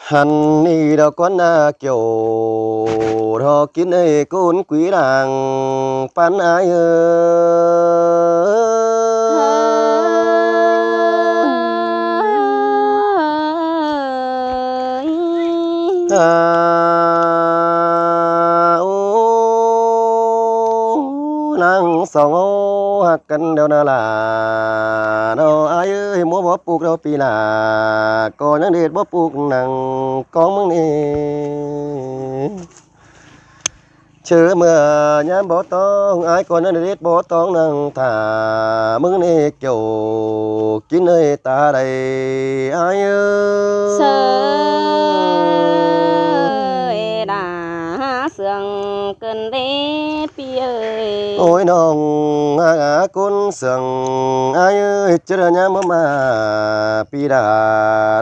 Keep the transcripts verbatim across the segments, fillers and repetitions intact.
Hăn ꞌnị đaư ꞌcốn ꞌna kiẻo, ꞌtọ kin ơi ꞌcốn quí đang păn ai ơi. À, ô, lăng song ô, ꞌhặc căn đaư ꞌna lả. Đaư ai ơi, ꞌmứa báu puk đaư pi lả, ꞌcọ ꞌnhắng đét báu puk nẳng cóng ꞌmướng ꞌnị. Chứ ꞌmưa ꞌnhám báu ꞌtóng ai, ꞌcọ ꞌnhắng đét báu ꞌtóng nẳng thả ꞌmướng ꞌnị kiẻo kin ơi ta đảy ai ơi. Sơi đa sương cơn đế pi ơi. Ôi ꞌnọng, à, à, ꞌcốn sương ai ơi, chứ đaư ꞌnhám ꞌmứa ꞌma pi đa,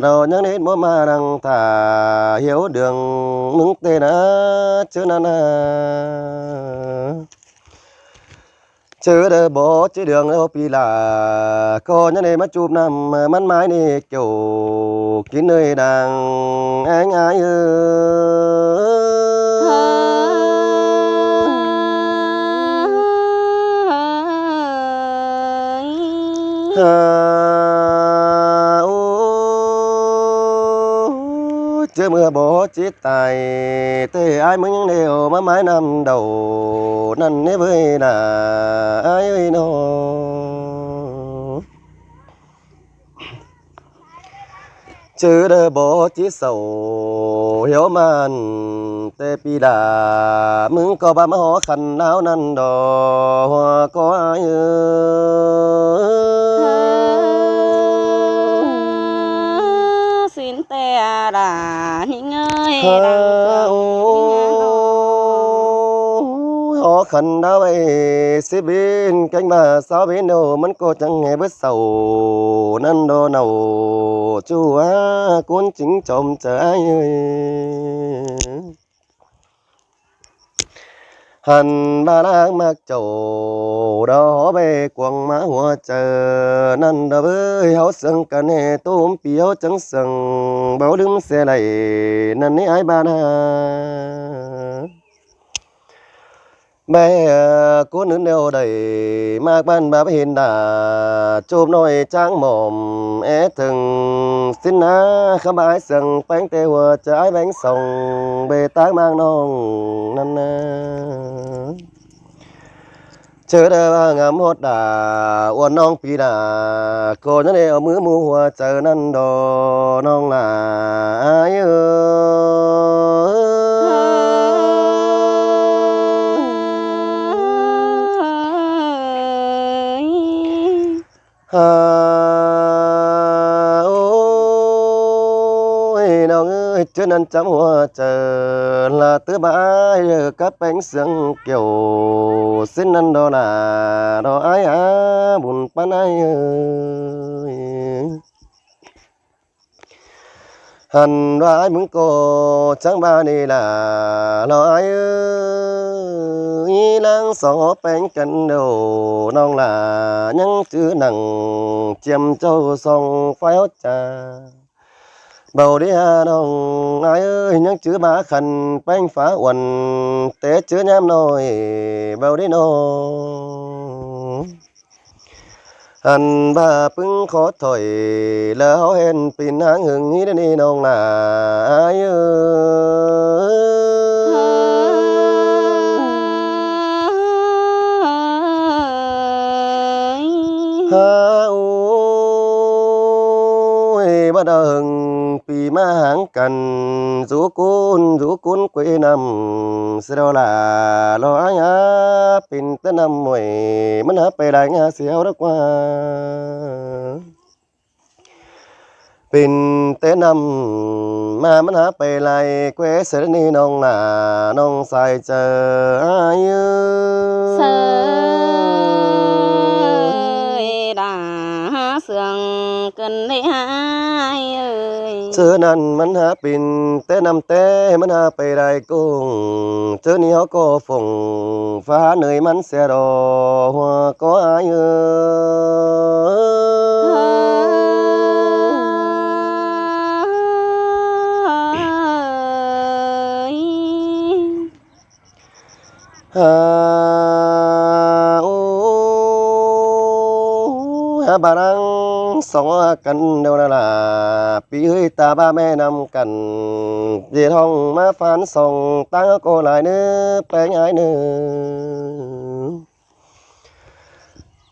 đaư ꞌnhắng đét ꞌmứa ꞌma đang thả hiếu đường ꞌmướng ꞌtẹ ꞌna, chứ ꞌnặn ꞌna. Chứ đaư báu chứ đường đaư pi lả, ꞌcọ ꞌnhắng đét ꞌmá chuốp ꞌnặm ꞌmắn ꞌmái ꞌnị kiẻo kin ơi đang eng ai ơi. À, ô, chứ ꞌmưa báu chết tai, ꞌtẹ ai ꞌmướng ꞌnhắng đét ꞌmá ꞌmái ꞌnặm đaư ꞌnặn ꞌnị ꞌvới đa ai ơi ꞌnọ. Chứ đaư báu chết sảu hiếu ꞌman, ꞌtẹ pi đa ꞌmướng ꞌcọ ꞌva ꞌmá hó khăn ꞌnáo ꞌnặn đaư ꞌcọ ai ơi. Xin ꞌtẹ đa ꞌnhính ơi, đang sương ꞌnhính ơi. Hó khăn ꞌnáo ơi, síp bến kéng ꞌva sáo bến đaư ꞌmắn ꞌcọ chắng ꞌhế bớt sảu ꞌnặn đaư ꞌnọ. Chứ à, ꞌcốn chính chom chaư ai ơi. Hăn ꞌva ꞌláng ꞌmặc chảu đaư hó ꞌvạy cuông ꞌmá hua chaư ꞌnặn đaư ꞌvới, ꞌháu sương căn ꞌhế tốm pi ꞌháu chắng sương báu đứm sia đảy ꞌnặn ꞌnị ai ꞌva ꞌna. Báu, à, ꞌcốn ứn đaư đảy ꞌmặc ꞌván báp hên đa, chốp ꞌnọi chắng mỏm é thưng. Sín ꞌna khắm ꞌva ai sương ꞌpéng ꞌtẹ hua chaư ai ꞌvén song bê ꞌtáng ꞌmáng ꞌnọng ꞌnặn ꞌna. Chứ đaư ꞌva ngắm ꞌhọt đa uôn ꞌnọng pi đa, ꞌcọ ꞌnhắng đét au ꞌmứ ꞌmu hua chaư ꞌnặn đaư ꞌnọng lả ai ơi. À, ôi ꞌnọng ơi, chứ ꞌnặn chăm hua chaư lả tứ bái cắp ꞌpéng sương kiẻo sín ꞌnặn đaư lả, đaư ai à, bun păn ai ơi. Hăn ꞌva ai ꞌmướng ꞌcọ chắng ꞌva ꞌnị lả, đaư ai ơi, ꞌláng song hó ꞌpéng căn đaư ꞌnọng lả, ꞌnhắng chứ nẳng chiêm châu song phái hót cha. Báu đi à ꞌnọng ai ơi, ꞌnhắng chứ ꞌva khăn ꞌpéng phá uôn, té chứ ꞌnhám ꞌnọi báu đi ꞌnọng. Hăn ꞌva ꞌpứng khó thỏi, lỏ ꞌháu hên pin ꞌháng hưng ꞌnị ꞌnị ꞌnọng lả ai ơi. Hả, ôi, báu đaư hưng pi ꞌmá ꞌháng căn, dú ꞌcốn, dú ꞌcốn quê ꞌnặm, sia đaư lả, lỏ ai à, pên té ꞌnặm muối, ꞌmắn hả pay lai ngả sia ꞌháu đaư ꞌquá. Pên té ꞌnặm ꞌmá ꞌmắn hả pay lai quê sia ꞌnị ꞌnọng lả, ꞌnọng sai chaư ai ơi. Sơi đa sương căn đế ai ơi. Chứ ꞌnặn ꞌmắn hả pên té ꞌnặm té ꞌmắn hả pay lai ꞌcốn. Chứ ꞌnị ꞌháu ꞌcọ phông phá ꞌnọi ꞌmắn sia đaư hua ꞌcọ ai ơi. Hả, ô, hả, ꞌva đang song căn đâu là là, ꞌpi ơi, ta ꞌva ꞌme năm căn, ꞌdệt ꞌhóng ꞌmá phán song ꞌtáng ꞌcọ lai ꞌnớ, ꞌpéng ải ꞌnớ.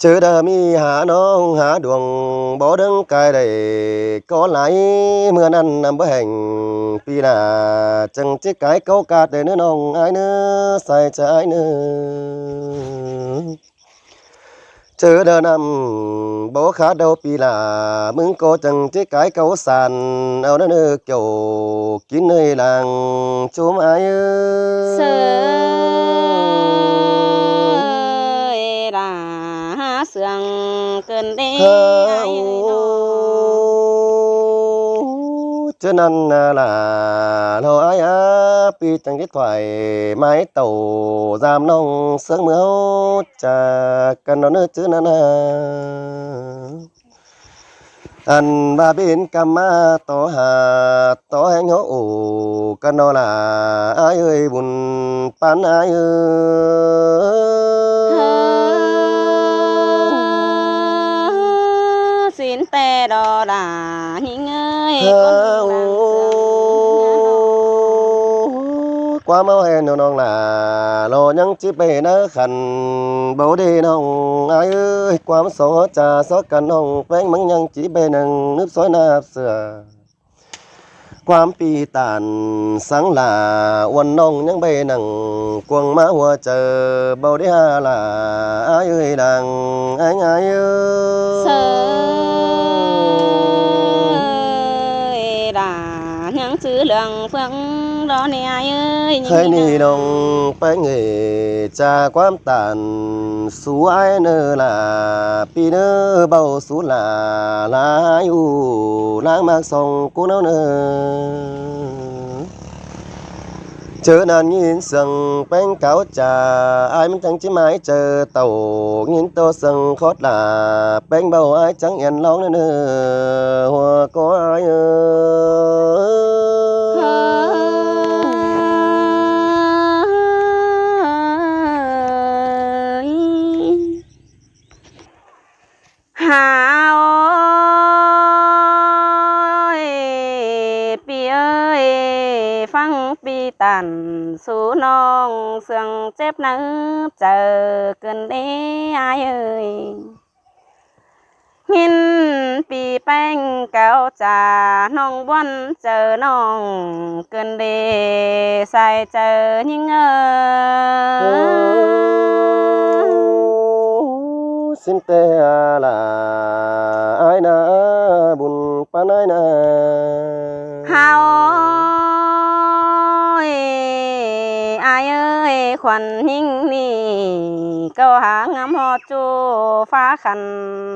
ꞌChớ đa ꞌmí hả ꞌnọng hả đuông báu đớng cai đảy ꞌcọ lai, ꞌmưa ꞌnặn năm báu hẻng ꞌpi ꞌla, chắng ꞌchí cai cáu ꞌcặt đảy ꞌnớ ꞌnọng ải ꞌnớ, sai ꞌchớ ải ꞌnớ. ꞌChớ đa năm báu khát đaư ꞌpi ꞌla, ꞌmứng ꞌcọ chắng ꞌchí cai cáu san au ꞌnớ ꞌnớ kiẻo kin ꞌnới lăng ꞌchốm ải ới. Sơi đa hả sương cơn đê hả ải ới ꞌnọng. Ú, ꞌchớ ꞌnặn ꞌna là ꞌlo ải á, ꞌpi chắng ꞌchí thoải mái tảu dăm ꞌnọng sương ꞌmưa ꞌháu chả căn ꞌnọ ꞌnớ ꞌchớ ꞌnặn ꞌna. Ăn ꞌva bến căm ꞌmá tó hả tó hén hó ổ căn ꞌnọ là ải ới, bun păn ải ới. Hả, sín ꞌtẹ đó là ꞌnhính ơi, hả, con ꞌnọng đang sương ꞌnhá ꞌnọng. Ú, ꞌquám ꞌháu hên ꞌnọng là ꞌlo ꞌnhắng ꞌchí ꞌvạy ꞌnớ khăn báu đé ꞌnọng ải ới, ꞌquám song ꞌhó chả sók căn ꞌnọng ꞌpéng ꞌmứng ꞌnhắng ꞌchí ꞌvạy nẳng ꞌnúp sói ꞌnạp sửa. ꞌQuám ꞌpi tản săng lả uôn ꞌnọng ꞌnhắng ꞌvạy nẳng cuông ꞌmá hua chaư báu đé hả là ải ới, đang ải ải ới. Sơi đa ꞌnhắng chứ lương phướng đó ꞌnị ải ới, ꞌnhính ꞌnị ꞌnọng ꞌpéng ới, chả ꞌquám tản sú ải ꞌnớ là ꞌpi ꞌnớ báu sú là là ải u láng ꞌmặc song ꞌcốn ꞌnớ ꞌnớ. ꞌChớ ꞌnặn ꞌnghín sương ꞌpéng cáo chả ải ꞌmắn chắng ꞌchí ꞌmá ải chaư tảu, ꞌnghín ꞌto sương khót là ꞌpéng báu ải chắng én ꞌlóng ꞌnớ ꞌnớ hua ꞌcọ ải ới. Hả ơi, ꞌpi ơi, phắng ꞌpi tản sú ꞌnọng sương chếp ꞌnớ chaư cơn đé ải ới. ꞌNhính ꞌpi ꞌpéng cáo chả ꞌnọng ꞌbuôn chaư ꞌnọng cơn đé sai chaư ꞌnhính ới. Ú, sín ꞌtẹ là ải ꞌna, bun păn ải ꞌna. Hả ơi, ải ới, khuôn ꞌnhính ꞌnị ꞌcọ hả ngắm ꞌhọt ꞌchu phá khăn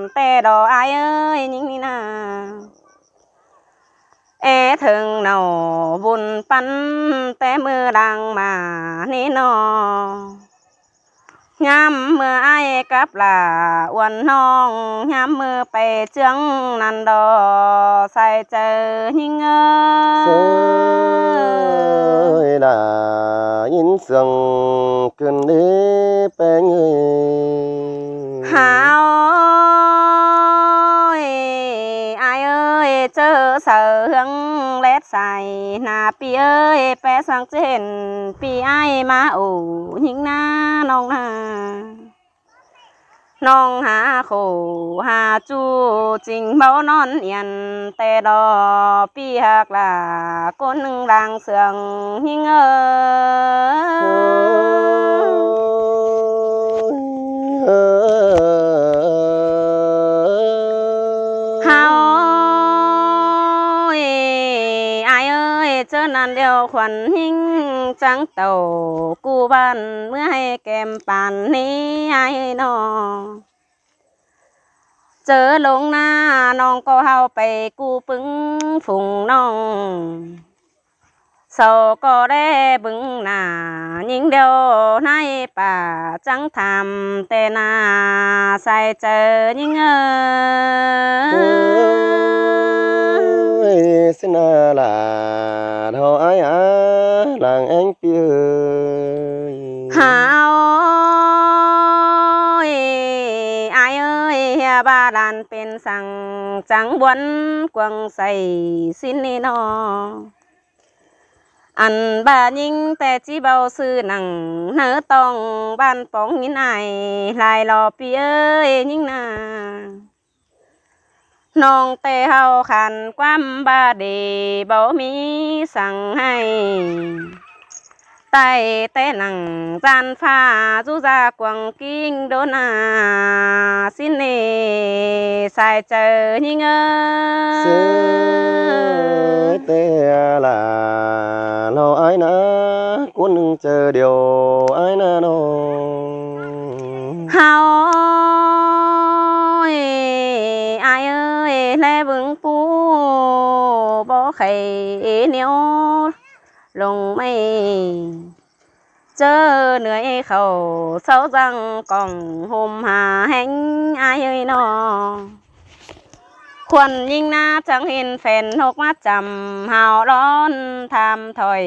ꞌtẹ đó ải ới, ꞌnhính ꞌnị ꞌna. É thưng nảu bun păn ꞌtẹ ꞌmự đang ꞌmá ꞌnị ꞌnọ. ꞌNhám ꞌmự ải cắp lả uôn ꞌnọng, ꞌnhám ꞌmự pay ꞌchương ꞌnặn đó sai chaư ꞌnhính ới. Sơi đa ꞌnhính sương cơn đé ꞌpéng ới. Hả ơi, ải ơi, ꞌchớ saư ꞌhướng lét sai ꞌna ꞌpi ơi, ꞌpé sương ꞌchớ hên ꞌpi ải ꞌmá ổ ꞌnhính ꞌna ꞌnọng ꞌna. ꞌNọng hả khổ hả ꞌchu ching báu ꞌnón yên ꞌtẹ đó, ꞌpi ꞌhặc là ꞌcốn ꞌnưng đang sương ꞌnhính ới. Hả ơi, ải ơi, ꞌchớ ꞌnặn ꞌlẹo khuôn ꞌnhính chắng tảu ꞌcu ꞌván ꞌmưa ải kem păn ꞌnị ải ới ꞌnọ. ꞌChớ lông ꞌna ꞌnọng ꞌcọ ꞌháu pay ꞌcu ꞌpứng phung ꞌnọng. Sau ꞌcọ đé bưng ꞌna ꞌnhính ꞌlẹo ꞌnái pả chắng tham ꞌtẹ ꞌna sai chaư ꞌnhính ới. Ôi, sín ꞌna là ꞌhọ ải á, lăng ꞌéng ꞌpi ơi. Hả ꞌVa ꞌlan pên săng chắng ꞌbuôn cuông sai ꞌsịn ꞌnị ꞌnọ. Ăn ꞌva ꞌnhính ꞌtẹ ꞌchí báu ꞌsứ nẳng ꞌnớ ꞌtong ꞌván póng ꞌnhính ai lai lo ꞌpi ơi ꞌnhính ꞌna. ꞌNọng ꞌtẹ ꞌháu khăn ꞌquám ꞌva đê báu ꞌmí săng ꞌhại. Tai té nẳng ꞌdan ꞌphạ dú da cuông king đô na ꞌsịn ꞌnị sai chaư ꞌnhính ơi. ꞌSứ té lả lo ai ꞌna, ꞌcốn ꞌnưng chaư điêu ai ꞌna ꞌnọ. Hao ơi, ai ơi, ꞌlé ꞌvứng ꞌpú báu khay ꞌnéo lông ꞌmạy. ꞌChớ ꞌnưới khảu sáu dăng cỏng hôm ha ꞌhéng ai ơi ꞌnọ. Khuôn ꞌnhính ꞌná chắng hên phen ꞌhộc ꞌmá chăm hao lón tham thỏi.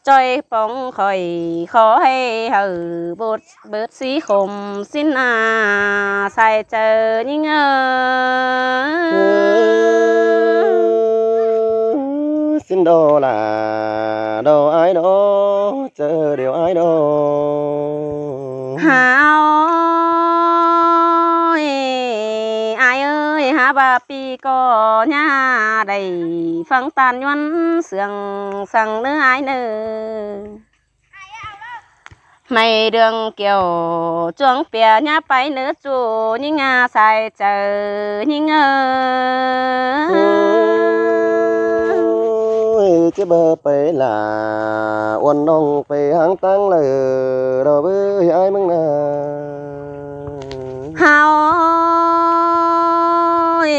ꞌChoi póng khỏi khó ꞌhế hảư bớt bớt sí khôm ꞌsịn ꞌna sai chaư ꞌnhính ơi. ꞌSịn đo lả đo ai đo, chaư điêu ai đo. Hao ơi, ai ơi, hák ꞌva ꞌpi ꞌcọ ꞌnhá đảy ꞌphắng ꞌtan ꞌnhuôn sương săng ꞌnớ ai ꞌnớ. ꞌMạy đường kiẻo chuông pia ꞌnhá pay ꞌnớ ꞌchu ꞌnhính ꞌna sai chaư ꞌnhính ơi. Ôi, ꞌchí báu pay lả uôn ꞌnọng pay háng ꞌtáng ꞌlạ, đo báu ai ꞌmướng ꞌna. Hao ơi,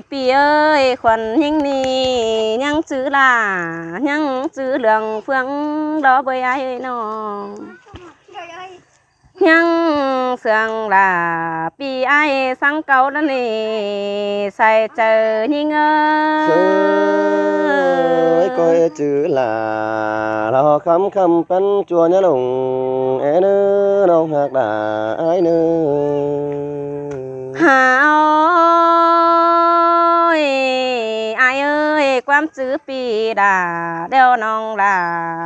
ꞌpi ơi, khuôn ꞌnhính ꞌnị ꞌnhắng chứ lả, ꞌnhắng chứ lương phướng đo bơi ai ơi ꞌnọ. ꞌNhắng sương lả ꞌpi ai săng cáu ꞌnặn ꞌnị sai chaư ꞌnhính ơi. ꞌCới chứ lả lo khắm khắm păn chua ꞌnhá lông é ꞌnớ ꞌnọng ꞌhặc lả ai ꞌnớ. Hao ơi, ai ơi, ꞌquám chứ ꞌpi đả đeo ꞌnọng lả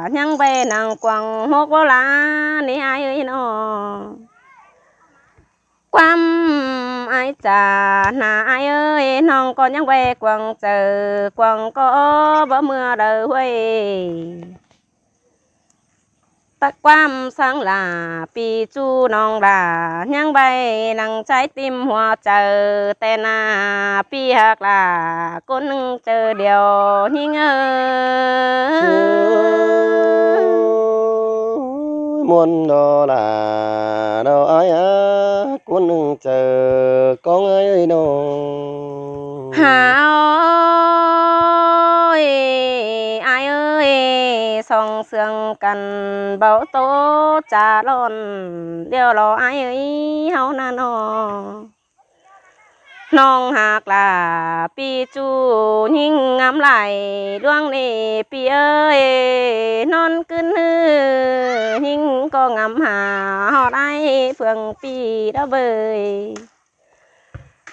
ꞌnhắng ꞌvạy nẳng cuông ꞌhộc báu lả ꞌnị ai ơi ꞌnọ. ꞌQuám ai chả ꞌna ai ơi, ꞌnọng ꞌcọ ꞌnhắng ꞌvạy cuông chaư cuông ꞌcọ báu ꞌmưa đaư ꞌhuây. Tắc ꞌquám săng lả ꞌpi ꞌchu ꞌnọng lả ꞌnhắng ꞌvạy nẳng ꞌchái ꞌtim hua chaư ꞌtẹ ꞌna ꞌpi ꞌhặc lả ꞌcốn ꞌnưng chaư điêu ꞌnhính ơi. Ôi, muôn đo lả đo ai á, ꞌcốn ꞌnưng chaư cóng ai ơi ꞌnọ. Hao ơi, ai ơi, song sương căn báu ꞌtố chả lon điêu lo ai ơi ꞌháu ꞌna ꞌnọ. ꞌNọng ꞌhặc lả ꞌpi ꞌchu ꞌnhính ngắm lai ꞌluống ꞌnị ꞌpi ơi, ꞌnón ꞌcứn ꞌhứ ꞌnhính ꞌcọ ngắm ha ꞌhọt ai phướng ꞌpi đaư bơi.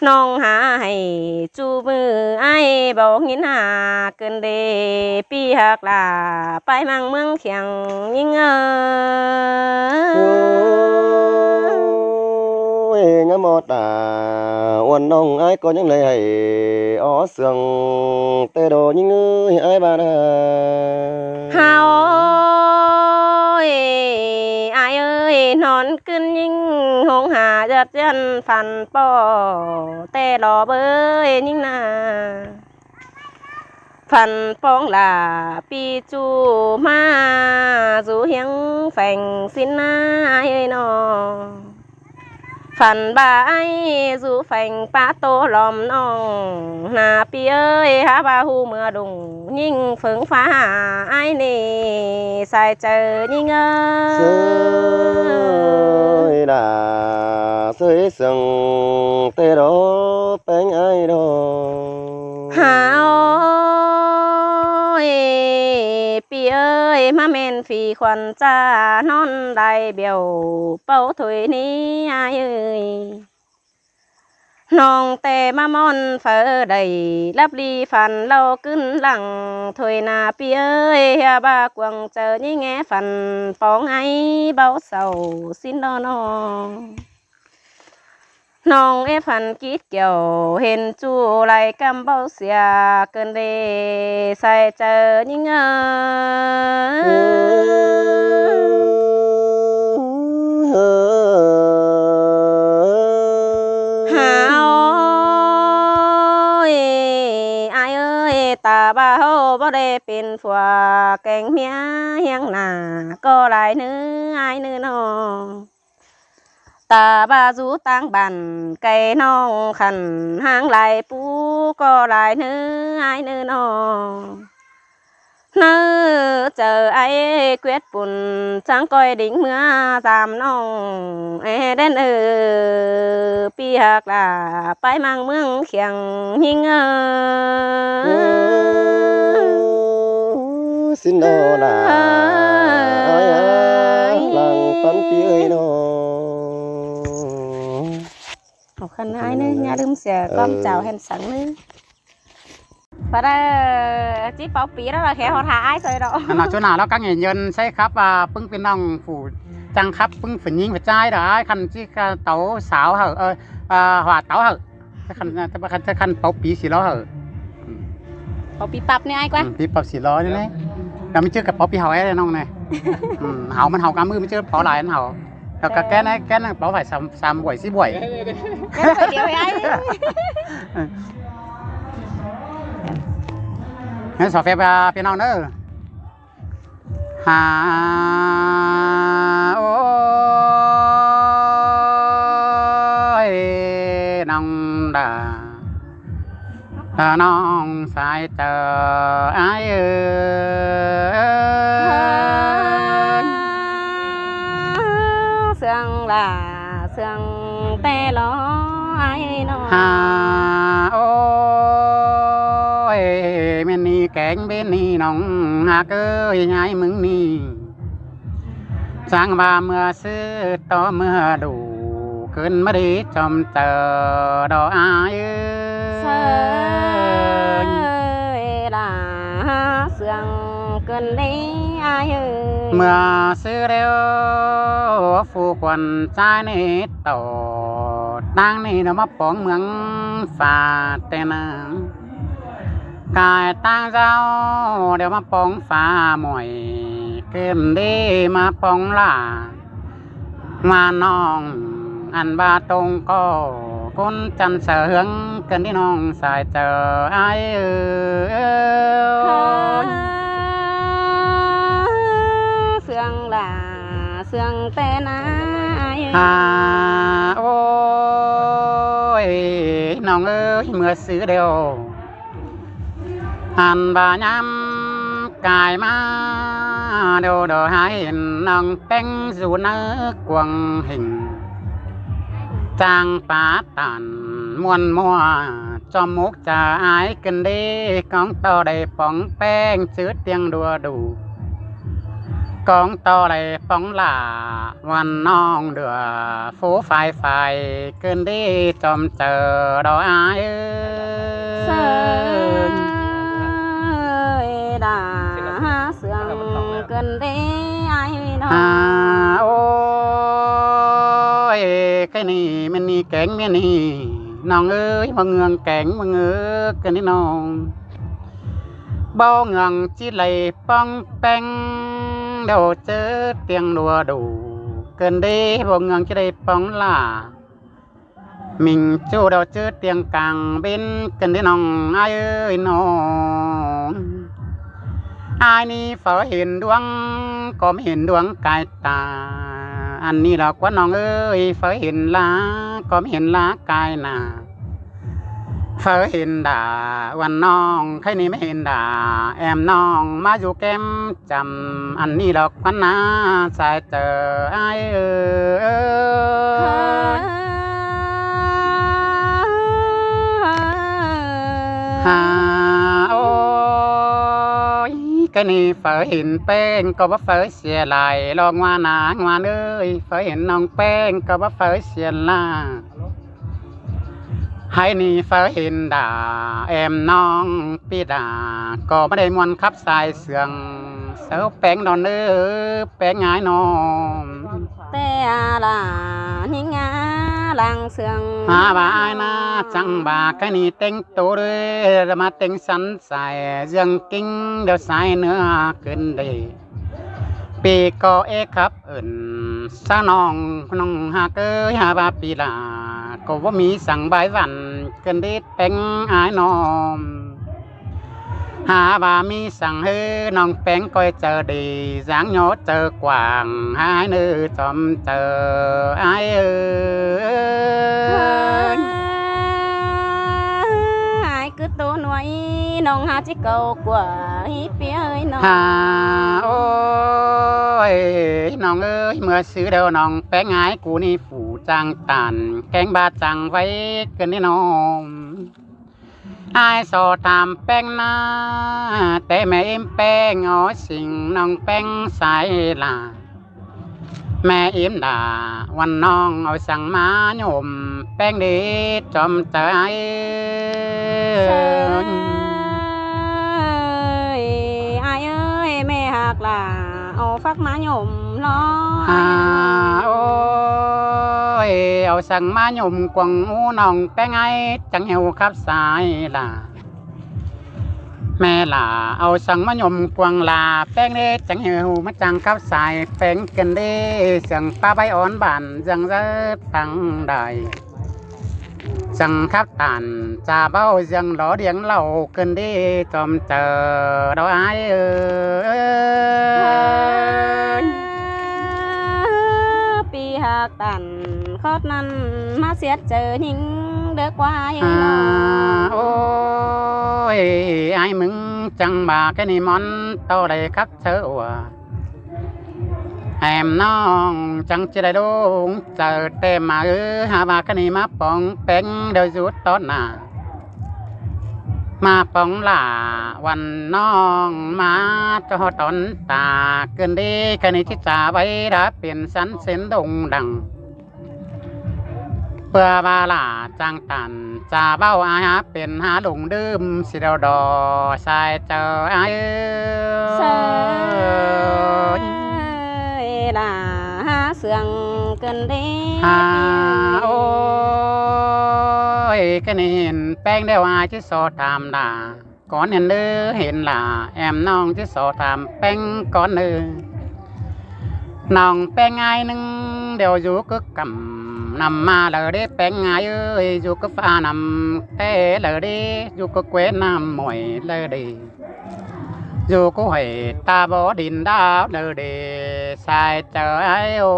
ꞌNọng ha hảư ꞌchu ꞌmự ai báu ꞌnghín ha ꞌcứn đê ꞌpi ꞌhặc lả pay ꞌmăng ꞌmướng khiang ꞌnhính ơi. Ôi, ngắm ꞌhọt đả uôn ꞌnọng ai ꞌcọ ꞌnhắng đảy hảư ó sương ꞌtẹ đo ꞌnhính ơi ai ꞌva ꞌna. Hao ơi, ai ơi, ꞌnón ꞌcứn ꞌnhính hông ha ꞌdệt ꞌdệt phăn ꞌpó ꞌtẹ lo bơi ꞌnhính ꞌna. Phăn ꞌpóng lả ꞌpi ꞌchu ꞌmá dú hiếng pheng ꞌsịn ꞌna ai ơi ꞌnọ. Phăn ꞌva ai dú pheng pá ꞌtố lom ꞌnọng ꞌna ꞌpi ơi, hák ꞌva ꞌhụ ꞌmưa đung ꞌnhính phướng ꞌphạ ai ꞌnị sai chaư ꞌnhính ơi. ꞌSới đả ꞌsới sương ꞌtẹ đo péng ai đo. Hao ơi, ꞌpi ơi, ꞌmá ꞌmen phi khuôn chả ꞌnón đảy bẻo ꞌpáu thôi ꞌnị ai ơi. ꞌNọng té ꞌmá ꞌmón phaư đảy lắp đi phăn ꞌlẹo ꞌcứn lăng thôi ꞌna ꞌpi ơi, hia ꞌva cuông chaư ꞌnhính é phăn póng ai báu sau ꞌsịn lo ꞌnọng. ꞌNọng é phăn kít kiẻo hên ꞌchu lai ꞌcắm báu sia cơn đê sai chaư ꞌnhính ơi. Hả ơi, ai ơi, ta ꞌva ꞌháu báu đảy pên phua kéng ꞌmía hiêng nả ꞌcọ lai ꞌnớ ai ꞌnớ ꞌnọng. Ta ꞌva dú ꞌtáng bản cai ꞌnọng khăn ꞌháng lai pú ꞌcọ lai ꞌnớ ai ꞌnớ ꞌnọng. ꞌNớ chaư ai ꞌquiết pun chắng ꞌcoi đính ꞌmứa dăm ꞌnọng é đen ơ ꞌpi ꞌhặc lả pái ꞌmáng ꞌmướng khiêng ꞌnhính ơ. Ú, ꞌsịn lo lả ai ơi, lăng ꞌpắn ꞌpi ơi lo. Hảư khăn ai ꞌnớ, ꞌnhá ꞌlứm sia ꞌcóm chảu hên săng ꞌnớ. Pá đaư, ꞌchí páu pí lo ꞌlạ khék ꞌhọt hả ai sơi lo. Ăn ꞌnọ ꞌchu nả ꞌlẹo ꞌcắng nhên nhơn ꞌsáy khắp, à, ꞌpứng ꞌpi ꞌnọng phủ chắng khắp ꞌpứng phủ ꞌnhính phủ ꞌchái đa ai khăn ꞌchí, à, tảu sáo hảư, ờ, à, hua tảu hảư. Khăn, à, khăn, khăn páu pí sí lo hảư. Páu pí ꞌpặp ꞌnị ai ꞌquá. Ừ, pí ꞌpặp sí lo ꞌnị ꞌnị. Đa ꞌmí ꞌchớ ꞌcọ páu pí hảư é ꞌnọng ꞌnị. Ừ, hảư ꞌmắn hảư cá ꞌmự ꞌmí ꞌchớ páu lai ꞌnị hảư. Hảư cá ken ꞌnị, ken ꞌnị páu phải sam, sam buổi sí buổi. Ken buổi điêu ai. ꞌNé so phép, à, ꞌpi ꞌnọng ꞌnớ. Hả ơi, ꞌnọng đa, đa ꞌnọng sai chaư ai ơi. Sương lả sương té lo ai ꞌnọng. Hả ơi, ꞌmến ꞌnị kéng ꞌmến ꞌnị ꞌnọng ꞌhặc ơi, ai ꞌmứng ꞌnị. Chắng ꞌva ꞌmưa sư tó ꞌmưa đủ, cơn ꞌmá đi chom chaư đo ai ơi. Sơi lả sương cơn đi ai ơi. ꞌMưa sư đeo phủ khuôn ꞌchái ꞌnị tổ, ꞌtáng ꞌnị nó ꞌmá póng ꞌmướng pha tên à. Cai ꞌtáng dáo đeo ꞌmá póng pha muổi, kem đi ꞌmá póng lả. ꞌMá ꞌnọng ăn ꞌva tông ꞌcọ cốn chăn chaư hương, cơn đi ꞌnọng sai chaư ai ơi. Sương lả sương té ꞌna ai ơi. Hả ơi, ꞌnọng ơi, ꞌmưa sư đeo ăn ꞌva ꞌnhám cai ꞌmá đeo đo hả hên ꞌnọng ꞌpéng dú ꞌnớ cuông hên. Chang pá tản ꞌmuôn ꞌmua chom mốc chaư ai, cơn đi cóng ꞌto đảy póng ꞌpéng chứ tiêng đua đủ. Cóng ꞌto đảy póng lả ꞌvan ꞌnọng đưa phú phai phai, cơn đi chom chaư đo ai ơi. Sơi đa sương cơn đi ai ꞌnọng. Hả ơi, cái ꞌnị ꞌmến ꞌnị kéng ꞌmến ꞌnị ꞌnọng ơi, ꞌmá ꞌngương kéng ꞌmá ꞌngớ cơn đi ꞌnọng. Báu ꞌngương ꞌchí đảy póng ꞌpéng, đeo chứ tiêng đua đủ. Cơn đi báu ꞌngương ꞌchí đảy póng lả. Mình ꞌchu đeo chứ tiêng cang bến, cơn đi ꞌnọng ai ơi ꞌnọng. Ai ꞌnị phaư hên đuống, ꞌcọ ꞌmí hên đuống cai ta. Ăn ꞌnị lo ꞌquá ꞌnọng ơi, phaư hên lá, ꞌcọ ꞌmí hên lá cai nả. Phaư hên đa ꞌvan ꞌnọng, khay ꞌnị ꞌmí hên đa em ꞌnọng ꞌmá dú kem chăm. Ăn ꞌnị lo ꞌquá ꞌna sai chaư ai ơi. Hả ơi, cái ꞌnị phaư hên ꞌpéng ꞌcọ báu phaư sia lai lo ꞌngoa ꞌna ꞌngoa ơi, phaư hên ꞌnọng ꞌpéng ꞌcọ báu phaư sia lai. Hái ꞌnị ꞌphái hên đả, em ꞌnọng ꞌpi đả, ꞌcọ báu đảy ꞌmuôn khắp sai sương, sau ꞌpéng đon ꞌnớ, ꞌpéng ải ꞌnọng. Té a ꞌlạ ꞌnhính a lăng sương. Hả ꞌva ải ꞌná chắng ꞌva ꞌkhạy ꞌnị ꞌtếng tô đé, ꞌmá ꞌtếng săn sai, ꞌdương ꞌkính điêu sai ꞌnớ ꞌcứn đê. ꞌPi ꞌcọ é khắp ứn, sa ꞌnọng, ꞌnọng ꞌhặc ới, hả ꞌva ꞌpi đả, ꞌcọ báu ꞌmí săng bái ꞌvặn, ꞌcứn đê ꞌpéng ải ꞌnọng. Hả ꞌva ꞌmí săng ꞌhứ ꞌnọng ꞌpéng ꞌcoi chaư đi, dáng ꞌnhó chaư quảng, hả ải ꞌnớ chom chaư ải ới. Ải cứ tô nuối, ꞌnọng hả ꞌchí ꞌcọ quảng ꞌhí ꞌpi ới ꞌnọng. Hả ôi, ꞌnọng ới, ꞌmưa sư đaư ꞌnọng ꞌpéng ải cu ꞌnị phủ chang tản, kéng ꞌva chang ꞌvạy ꞌcứn đê ꞌnọng. Ải so tham ꞌpéng ꞌná, té ꞌme ím ꞌpéng ók sing ꞌnọng ꞌpéng sai lả. ꞌMe ím đả, ꞌvắn ꞌnọng au săng ꞌmá nhôm ꞌpéng đê chom chaư ải. Ơi, ải ới, ꞌme ꞌhặc ꞌlạ, au phắc ꞌmá nhôm lo. Hả ôi, au săng ꞌmá nhôm cuông ú ꞌnọng ꞌpéng ải, chắng ꞌhiu khắp sai lả. ꞌMe lả, au săng ꞌmá nhôm cuông lả ꞌpéng đê, chắng ꞌhiu ꞌmá chăng khắp sai ꞌpéng ꞌcứn đê, sương ꞌpá bái ón bản ꞌdương dớt tăng đài. Sương khắp tản cha báu ꞌdương lỏ điêng ꞌlạu ꞌcứn đê chom chaư đaư ải ới. ꞌPi ꞌhặc tản khót ꞌnặn ꞌmá siết chaư ꞌnhính đé ꞌquá ới. Hả ôi, ải ꞌmứng chắng ꞌva ꞌkhạy ꞌnị ꞌmón ꞌto đảy khắp chaư ua. Em ꞌnọng chắng ꞌchí đảy đung chaư ꞌtẹ ꞌmá ới, hả ꞌva ꞌkhạy ꞌnị ꞌmá pong ꞌpéng điêu dú tó nả. ꞌMá pong lả ꞌvắn ꞌnọng ꞌmá ꞌchọ tón ta ꞌcứn đê, ꞌkhạy ꞌnị ꞌchí cha ꞌvạy đá piến săn sến đông đăng. ꞌPưa ꞌva lả chang tản cha báu ải hả piến hả lông đưm ꞌsị đaư đo sai chaư ải ới. Sai lả hả sương ꞌcứn đê. Hả ôi, ꞌkhạy ꞌnị hên ꞌpéng điêu ải ꞌchí so tham đả. Cón hên đé hên lả, em ꞌnọng ꞌchí so tham ꞌpéng cón đé. ꞌNọng ꞌpéng ải ꞌnưng điêu dú cứ căm năm ꞌmá đaư đê ꞌpéng ải ới, dú cứ pha năm té đaư đê, dú cứ quế năm mỏi đaư đê. Dú cứ huế ta bó đin đáo đaư đê, sai chaư ải ôi.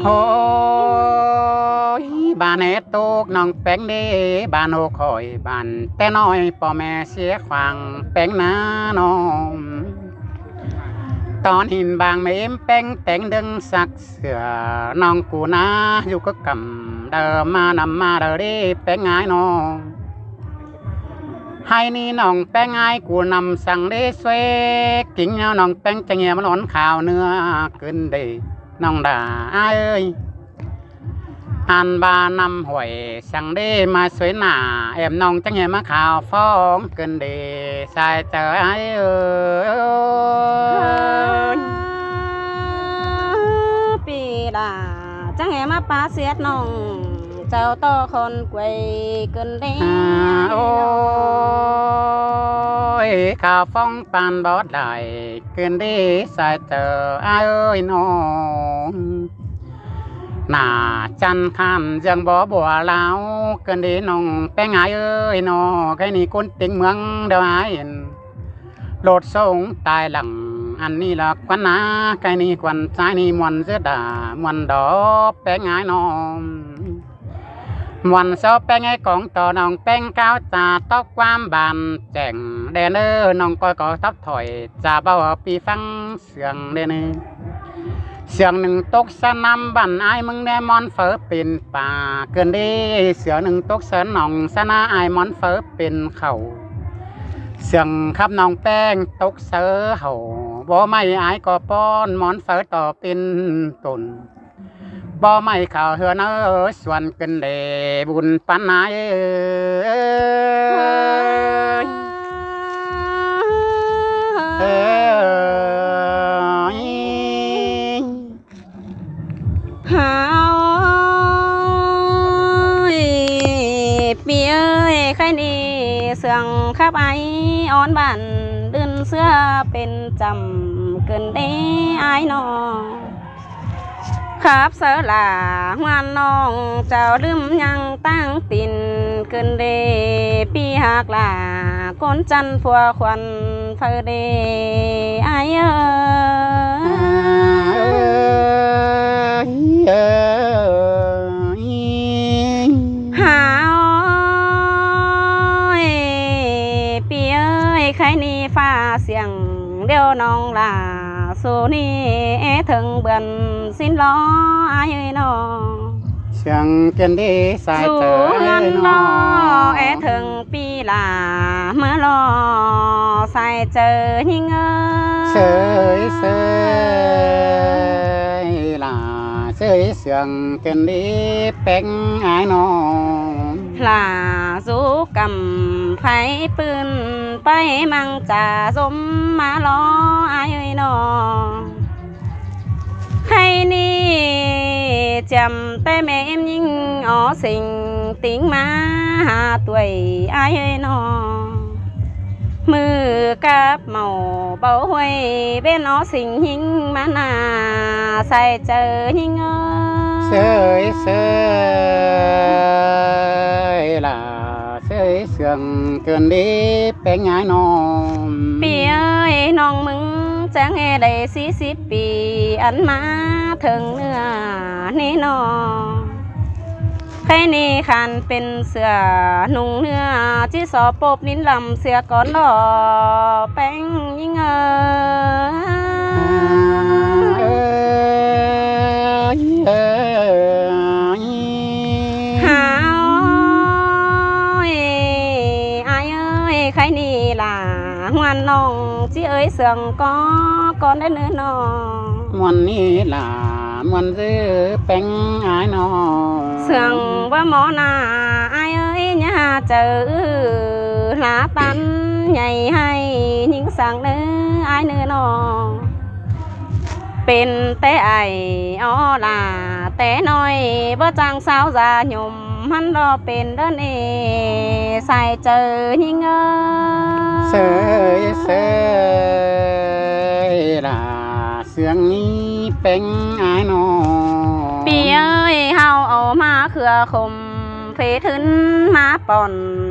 Ôi, bản ét tốc ꞌnọng ꞌpéng đê, bản hô khỏi, bản té ꞌnọi ꞌpo ꞌme sia khoang ꞌpéng ná ꞌnọng. Tón hên bang ꞌme ím ꞌpéng téng đương sặc sửa ꞌnọng cu ná, dú cứ căm đaư ꞌmá năm ꞌmá đaư đê ꞌpéng ải ꞌnọng. Hái ꞌnị ꞌnọng ꞌpéng ải cu năm săng đê ꞌsuế, ꞌkính ꞌnéo ꞌnọng ꞌpéng chắng ꞌhiêm ꞌmá lón khao ꞌnưa ꞌcứn đê ꞌnọng đả ải ới. Ăn ꞌva năm huổi săng đê ꞌmá ꞌsuế nả, em ꞌnọng chắng ꞌhiêm ꞌmá khao phóng ꞌcứn đê sai chaư ải ới. ꞌPi đả chắng ꞌhiêm ꞌmá pá siết ꞌnọng, chảu ꞌto khon quay ꞌcứn đê. Hả ôi, khao phóng ꞌpan bót đảy ꞌcứn đê sai chaư ải ới ꞌnọng. Nả chăn khăn ꞌdương bó bua ꞌlẹo ꞌcứn đê ꞌnọng ꞌpéng ải ới ꞌnọng. ꞌKhạy ꞌnị ꞌcốn tỉnh ꞌmướng đaư ải ꞌnị. Lột sống tai lẳng ăn ꞌnị ꞌlạ ꞌquắn ná, ꞌkhạy ꞌnị ꞌquắn ꞌchái ꞌnị ꞌmuôn dứa đả, ꞌmuôn đỏ ꞌpéng ải ꞌnọng. ꞌMuôn sau ꞌpéng ải cỏng ꞌto ꞌnọng ꞌpéng cáo cha tốc ꞌquám bản chẻng đen ới, ꞌnọng ꞌcoi ꞌcọ thắp thoải cha báu ꞌpi phắng sương đen ới. Sương ꞌnưng tốc sá ꞌnặm bản ải ꞌmứng đé ꞌmón phaư pên pả ꞌcứn đê, sương ꞌnưng tốc sá ꞌnọng sá ná ải ꞌmón phaư pên khảu. Sương khắp ꞌnọng ꞌpéng tốc sáư hảu Báu ꞌmạy ải ꞌcọ ꞌpón món phaư ꞌtọ pên tổn. Báu ꞌmạy khảu ꞌhứa ꞌnớ suôn ꞌcứn đê bun ꞌpắn ải ới. Hao ơi, ꞌpi ơi, khay ꞌnị sương khắp ải ón bản đưn ꞌsứa pên chăm ꞌcứn đê ải ꞌnọ. Khắp sáư lả ꞌhuan ꞌnọng chảu ꞌlứm ꞌnhắng ꞌtáng tin ꞌcứn đê ꞌpi ꞌhặc lả ꞌcốn chăn phua khuôn phaư đê ải ới. Hao ơi, ꞌpi ơi, khay ꞌnị pha siêng điêu ꞌnọng lả su ꞌnị é thơng bươn ꞌsịn lo ải ới ꞌnọ. Siêng ꞌcứn đê sai ꞌchu ꞌchớ ꞌhướn ꞌnọ ꞌnọ é thơng ꞌpi lả ꞌmứa lo sai ꞌchớ ꞌnhính ới. Sơi sơi lả sơi siêng ꞌcứn đê péng ải ꞌnọ. Lả dú căm pháy pưn pay măng chả dốm ꞌmá lo ải ới ꞌnọ. Khay ꞌnị chiêm té ꞌme ꞌếm ꞌnhính ó sêng ꞌtếng ꞌmá ha tuổi ải ới ꞌnọ. ꞌMự cắp mảu báu ꞌhuê ꞌvến ó sêng ꞌnhính ꞌmá nả sai ꞌchớ ꞌnhính ới. Sơi sơi lả sơi siêng ꞌcứn đê péng ải ꞌnọ. ꞌPi ơi, ꞌnọng ꞌmứng chắng é đảy sí síp pi ăn ꞌmá thơng ꞌnưa ꞌnị ꞌnọ. Khay ꞌnị khăn pên sửa ꞌnung ꞌnưa ꞌchí so ꞌpộp ꞌnín lăm sia cón lo péng ꞌnhính ới. Hao ơi, ải ơi, khay ꞌnị lả ꞌhuan ꞌnọng ꞌchí ới sương có cón đé ꞌnứ ꞌnọ. ꞌMuôn ꞌnị lả ꞌmuôn ꞌdứ péng ải ꞌnọ. Sương báu ꞌmo nả ải ơi, ꞌnhá chaư ꞌhứ lả tán nhảy ꞌhại ꞌnhính săng ꞌnứ ải ꞌnứ ꞌnọ. Pên té ải ó lả té ꞌnọi báu chắng sáo da nhôm hăn lo pên đớn ê sai ꞌchớ ꞌnhính ới. Sơi sơi lả siêng ꞌnị péng ải ꞌnọ. ꞌPi ơi, hao au ꞌmá khưa khôm phết ꞌhướn ꞌmá pon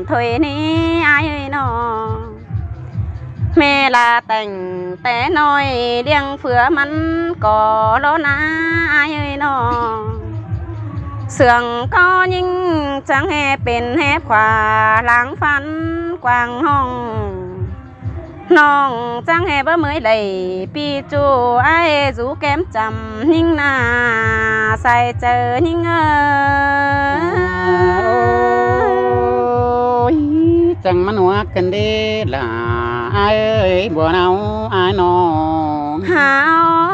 thôi ꞌnị ải ới ꞌnọ. ꞌMẹ lả téng té ꞌnọi ꞌliệng phưa ꞌmắn ꞌcọ lo nả ải ới ꞌnọ. Sương ꞌcọ ꞌnhính chắng ꞌhế pên ꞌhế khua láng phăn quảng ꞌhọng. ꞌNọng chắng ꞌhế báu ꞌmới đảy ꞌpi ꞌchu ải dú kém chăm ꞌnhính nả sai ꞌchớ ꞌnhính ới. Ôi, chắng ꞌmắn ꞌhua ꞌcứn đé lả ải ới, bua nau ải ꞌnọ. Hao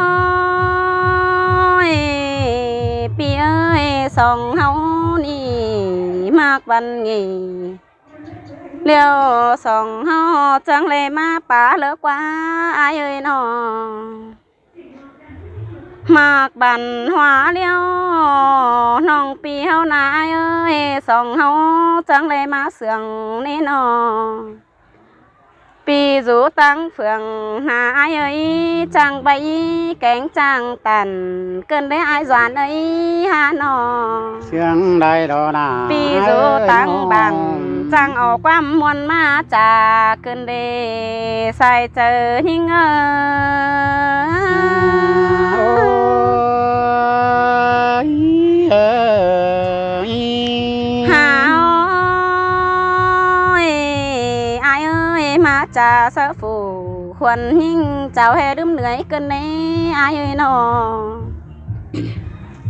ơi, ꞌpi ơi, song ꞌháu ꞌnị ꞌmặc ꞌvắn ꞌnị ꞌlẹo song ꞌháu chắng ꞌlế ꞌmá pá ꞌlớ ꞌquá ải ới ꞌnọ. ꞌMặc ꞌvắn ꞌhua ꞌlẹo ꞌnọng ꞌpi ꞌháu nả ải ới, song ꞌháu chắng ꞌlế ꞌmá sương ꞌnị ꞌnọ. ꞌPi dú ꞌtáng phường nả ải ới, chắng báu kéng chắng tản ꞌcứn đé ải Doan ới ha ꞌnọ. Sương đảy lo nả ꞌpi dú ꞌtáng bản chắng au ꞌquám ꞌmuôn ꞌmá ꞌchạ ꞌcứn đé sai ꞌchớ ꞌnhính ới. Ôi, ơi. Hao ơi, ải ơi, ꞌmá ꞌchạ sáư phủ khuôn ꞌnhính chảu ꞌhế ꞌlứm ꞌnưới ꞌcứn đé ải ới ꞌnọ.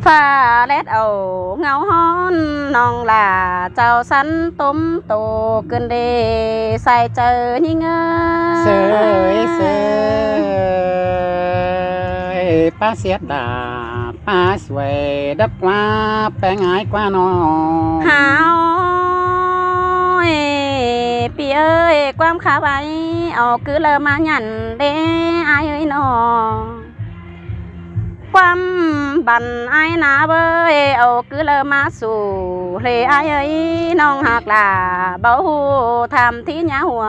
Pha ꞌlẹt au ngau ꞌhón ꞌnọng lả, chao săn tốm tô ꞌcứn đê sai chaư ꞌnhính ơi. Sơi, sơi, ꞌpá siết đả, ꞌpá suối đắp ꞌquá, ꞌpéng ải ꞌquá ꞌnọ. Hao ơi, ꞌpi ơi, ꞌquám khả bái au cứ lơ ꞌmá nhẳn đê ải ơi ꞌnọ. ꞌQuám băn ải ꞌná bới au cứ lơ ꞌmá su ꞌlế ải ơi, ꞌnọng ꞌhặc lả báu hu tham thí nhá hua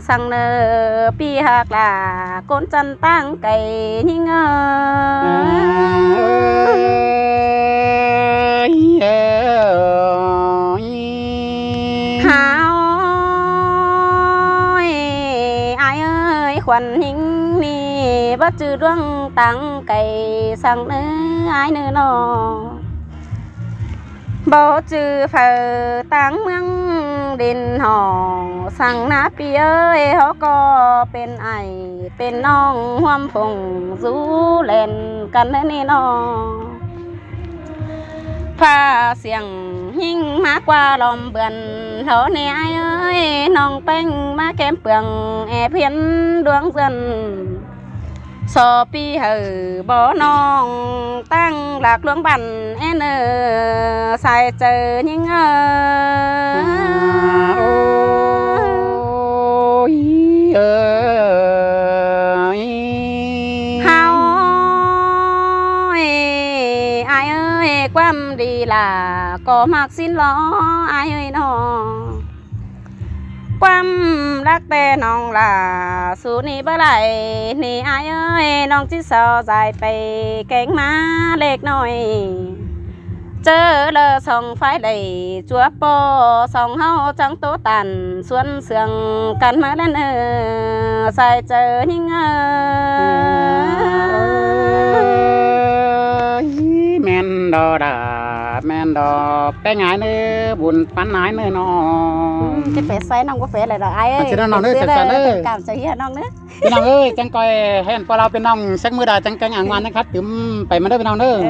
săng ꞌnớ ꞌpi ꞌhặc lả ꞌcốn chăn ꞌtáng cay ꞌnhính ơi. Hao ơi, ải ơi, khuôn ꞌnhính ꞌnị báu chứ ꞌluống ꞌtáng cay săng ꞌnớ ải ꞌnớ ꞌnọ. Báu chứ phaư ꞌtáng ꞌmướng đin hảư săng ꞌná ꞌpi ơi, ꞌháu ꞌcọ pên ải pên ꞌnọng ꞌhuôm phông dú ꞌlen căn ꞌnớ ꞌnị ꞌnọ. Pha siêng ꞌnhính ꞌmá ꞌquá lom bươn ꞌháu ꞌnị ải ơi, ꞌnọng ꞌpéng ꞌmá kem pương é phiến ꞌluống dươn. So ꞌpi hảư báu ꞌnọng ꞌtáng lác ꞌluống băn é ꞌnớ sai chaư ꞌnhính ơi. Ôi ơi. Hao ơi, ải ơi, ꞌquám đi lả ꞌcọ ꞌmặc sín lo ải ơi ꞌnọ. ꞌQuám lắc ꞌtẹ ꞌnọng lả su ꞌnị báu lai ꞌnị ải ơi, ꞌnọng ꞌchí so dải pay kéng ꞌmá lếc ꞌnọi. ꞌChớ lơ song phái đảy chua ꞌpo, song ꞌháu chắng ꞌtố tản suôn sương căn ꞌmá ꞌlẹn ơ sai chaư ꞌnhính ơi. Ôi, ꞌmen đo đả, ꞌmen đo ꞌpéng ải ꞌnớ, bun pắn ải ꞌnớ ꞌnọ. Ư, ꞌchí pay sai ꞌnọng ꞌcọ pay lai đa ải ơi. À, ꞌchí ꞌnọng ꞌnớ, pay sai sai ꞌnớ. Cảm chaư ꞌnọng ꞌnớ. ꞌPi ꞌnọng ơi, chắng ꞌcoi hên ꞌpo ꞌlau ꞌpi ꞌnọng sếc ꞌmứ đa chắng kéng ảng ngoan ꞌnhính khắt tứm pay ꞌmá ꞌnớ ꞌpi ꞌnọng ꞌnớ. Ơ.